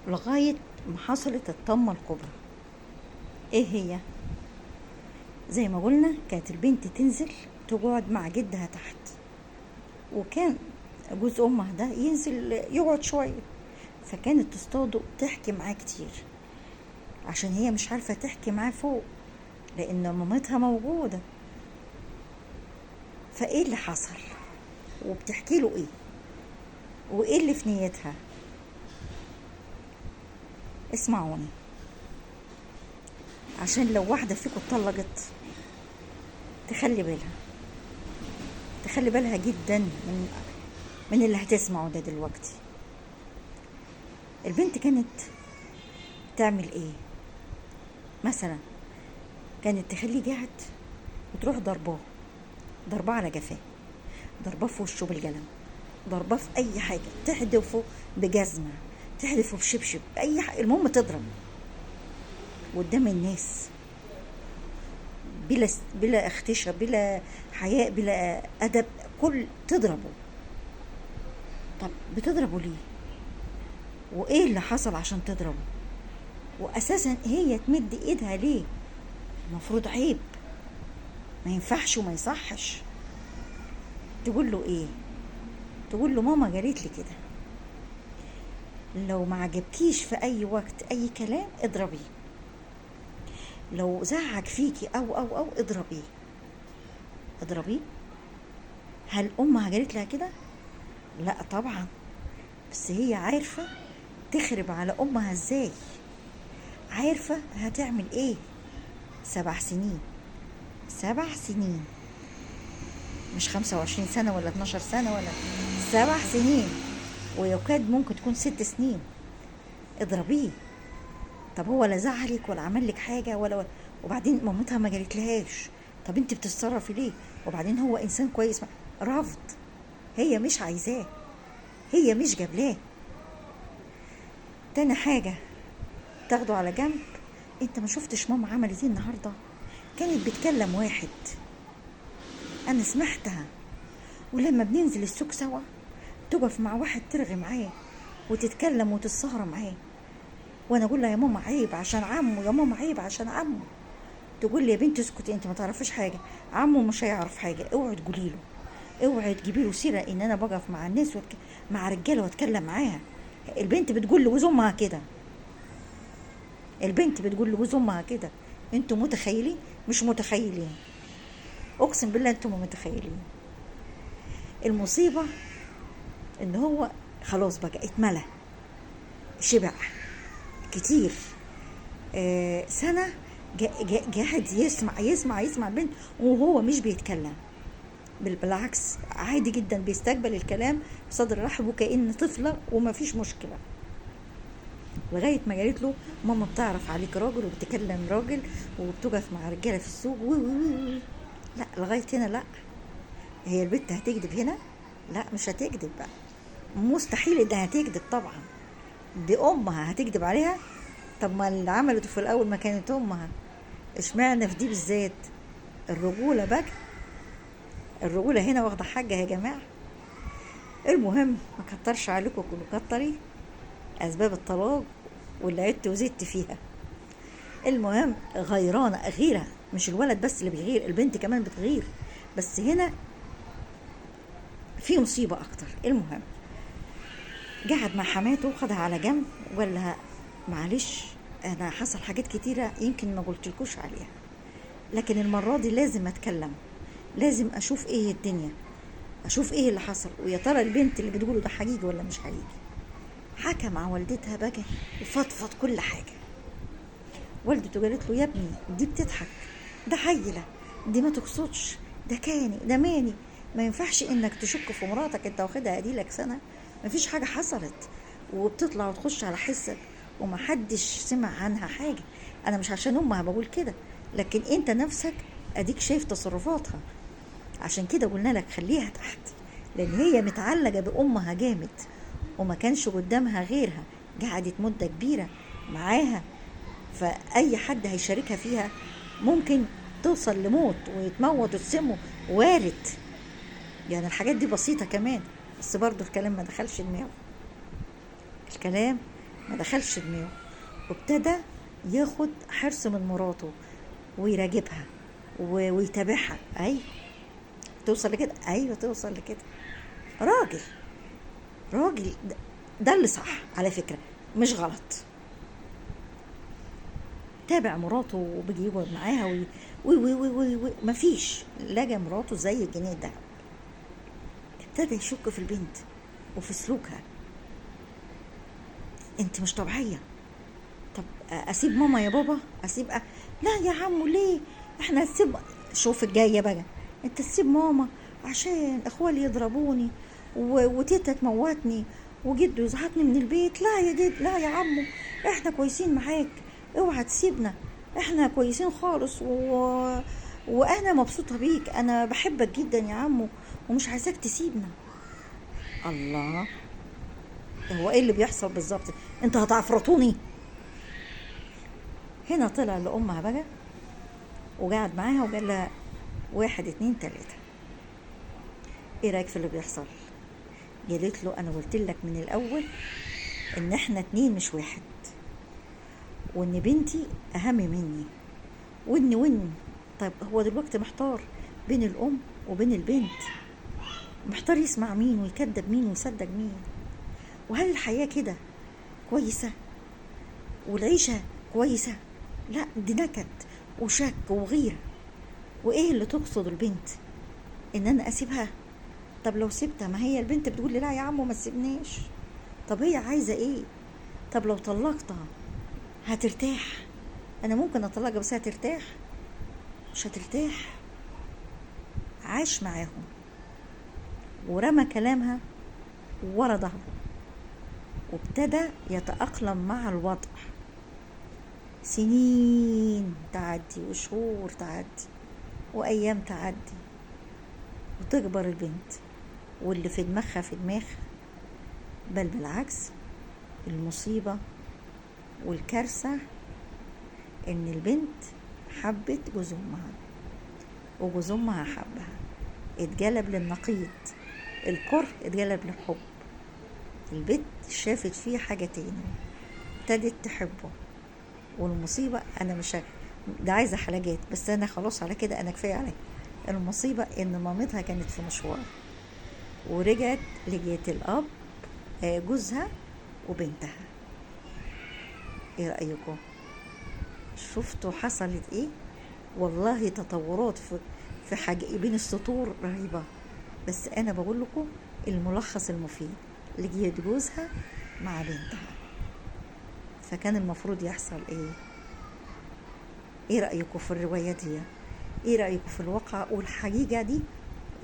لغاية ما حصلت الطمة الكبرى. ايه هي؟ زي ما قلنا كانت البنت تنزل تقعد مع جدها تحت، وكان جوز امها ده ينزل يقعد شوية، فكانت تصطاده تحكي معاه كتير عشان هي مش عارفة تحكي معاه فوق لان مامتها موجودة. فايه اللي حصل؟ وبتحكي له ايه؟ وايه اللي في نيتها؟ اسمعوني عشان لو واحدة فيكم اتطلقت تخلي بالها، تخلي بالها جدا من اللي هتسمعه ده دلوقتي. البنت كانت تعمل ايه؟ مثلا كانت تخليه قاعد وتروح ضرباه، ضرباه على جفاه، ضرباه في وشه بالقلم، ضرباه في اي حاجة، تحدفه بجزمه، تحدفه بشبشب، اي حاجة، المهم تضرب قدام الناس بلا اختشاء، بلا حياء، بلا ادب، كل تضربه. طب بتضربه ليه؟ وايه اللي حصل عشان تضربه؟ واساسا هي تمد ايدها ليه؟ المفروض عيب، ما ينفعش وما يصحش. تقول له ايه؟ تقول له ماما جريت لي كده، لو ما عجبكيش في اي وقت اي كلام اضربيه، لو زعق فيكي او او او اضربيه اضربيه. هل امها جريت لها كده؟ لا طبعا، بس هي عارفه تخرب على امها ازاي، عارفه هتعمل ايه. 7 سنين، 7 سنين، مش 25 سنة ولا 12 سنة ولا 7 سنين، ويكاد ممكن تكون 6 سنين. اضربيه. طب هو لا زعلك ولا عمل لك حاجة ولا، وبعدين مامتها ما جالتلهاش، طب انت بتتصرفي ليه؟ وبعدين هو انسان كويس، رفض، هي مش عايزاه، هي مش جابلاه. تاني حاجة تاخده على جنب، انت ما شفتش ماما عملت ايه النهارده؟ كانت بتكلم واحد، انا سمعتها، ولما بننزل السوق سوا تقف مع واحد ترغي معاه وتتكلم وتتسهر معاه، وانا اقول لها يا ماما عيب عشان عمه، يا ماما عيب عشان عمه. تقول لي يا بنت اسكتي انت ما تعرفيش حاجة، عمه مش هيعرف حاجة، اوعي تقولي له، اوعي تجيبي له سيره ان انا بقف مع الناس مع رجاله واتكلم معاها. البنت بتقول لجوز امها كده، البنت بتقول لجوز امها كده. انتوا متخيلين؟ مش متخيلين، اقسم بالله انتوا متخيلين. المصيبة ان هو خلاص بقى اتملى، شبع كتير، سنة قاعد يسمع يسمع يسمع البنت وهو مش بيتكلم، بالعكس عادي جدا بيستقبل الكلام بصدر رحب وكأن طفله وما فيش مشكلة، لغاية ما قالت له ماما بتعرف عليك راجل وبتكلم راجل وبتقف مع رجاله في السوق و لا لغاية هنا لا. هي البنت هتكذب هنا؟ لا مش هتكذب بقى، مستحيل انها هتكذب طبعا، دي امها هتكذب عليها؟ طب ما اللي عملته في الاول ما كانت امها، اشمعنى في دي بالذات؟ الرجولة بقى، الرجولة هنا واخده حاجة يا جماعة. المهم ما كترش عليكم، كتري اسباب الطلاق واللي عدت وزدت فيها. المهم غيرانه، غيره، مش الولد بس اللي بيغير، البنت كمان بتغير، بس هنا في مصيبة اكتر. المهم قعد مع حماته وخدها على جنب وقال لها معلش انا حصل حاجات كتيرة يمكن ما قلتلكوش عليها، لكن المرة دي لازم اتكلم، لازم اشوف ايه الدنيا، اشوف ايه اللي حصل، ويا ترى البنت اللي بتقوله ده حقيقي ولا مش حقيقي. حكى مع والدتها بقى وفضفض كل حاجة. والدته قالت له يا ابني دي بتضحك، ده حيله، دي ما تقصدش، ده كاني ده ماني، ما ينفعش انك تشك في مراتك، انت واخدها اديلك سنة ما فيش حاجة حصلت، وبتطلع وتخش على حسك ومحدش سمع عنها حاجة. انا مش عشان امها بقول كده، لكن انت نفسك اديك شايف تصرفاتها، عشان كده قلنا لك خليها تحت، لان هي متعلقه بامها جامد وما كانش قدامها غيرها، قعدت مده كبيرة معاها، فاي حد هيشاركها فيها ممكن توصل لموت ويتموت وتسمه، وارد يعني. الحاجات دي بسيطة كمان، بس برضو الكلام ما دخلش دماغه، الكلام ما دخلش دماغه، وابتدى ياخد حرص من مراته ويراقبها ويتابعها. ايوه توصل لكده، ايوه توصل لكده. راجل راجل ده اللي صح على فكرة، مش غلط. تابع مراته وبيجي يقعد معاها وي وي وي وي وي، مفيش، لقى مراته زي الجنيه الدهب. ابتدى يشك في البنت وفي سلوكها، انت مش طبيعية. طب اسيب ماما يا بابا؟ اسيب لا يا عمو ليه، احنا نسيب. شوف الجاية بقى، انت تسيب ماما عشان اخوالي يضربوني وتيتا تموتني وجدو يزعطني من البيت؟ لا يا جد، لا يا عمو، احنا كويسين معاك، اوعى تسيبنا، احنا كويسين خالص وانا مبسوطة بيك، انا بحبك جدا يا عمو ومش عايزاك تسيبنا. الله، هو ايه اللي بيحصل بالظبط؟ انت هتعفرطوني. هنا طلع لامها بقى وقعد معاها وقال لها 1 2 3، ايه رايك في اللي بيحصل؟ قالت له انا قلت لك من الاول ان احنا 2 مش 1، وان بنتي اهم مني، وان طيب هو دلوقتي محتار بين الام وبين البنت، محتار يسمع مين ويكذب مين ويصدق مين. وهل الحياة كده كويسة والعيشة كويسة؟ لا، دي نكد وشك وغيرة. وايه اللي تقصد البنت؟ ان انا اسيبها؟ طب لو سيبتها، ما هي البنت بتقول لي لا يا عمو ما تسيبنيش. طب هي عايزة ايه؟ طب لو طلقتها هترتاح؟ انا ممكن اطلقها بس هترتاح؟ مش هترتاح. عاش معاهم ورمى كلامها ورا ظهره، وابتدى يتأقلم مع الوضع. سنين تعدي وشهور تعدي وأيام تعدي، وتكبر البنت واللي في دماغها في دماغها، بل بالعكس المصيبة والكارثة إن البنت حبت جوز أمها وجوز أمها حبها. اتجلب للنقيض، الكره اتجلب للحب. البنت شافت فيه حاجة تاني، ابتدت تحبه. والمصيبة أنا مش ده عايزة حلقات، بس أنا خلاص على كده، أنا كفاية عليا. المصيبة إن مامتها كانت في مشوار ورجعت لقيت الأب جوزها وبنتها. إيه رأيكم؟ شفتوا حصلت إيه؟ والله تطورات في حاجة بين السطور رهيبة. بس أنا بقول لكم الملخص المفيد، لقيت جوزها مع بنتها. فكان المفروض يحصل إيه؟ إيه رأيكم في الرواية دي؟ إيه رأيكم في الواقع والحقيقة دي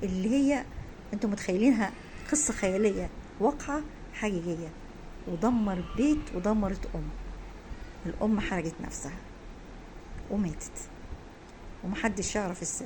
اللي هي أنتم متخيلينها قصة خيالية، واقعة حقيقية؟ ودمر بيت ودمرت أم. الأم حرقت نفسها وماتت ومحدش يعرف السر.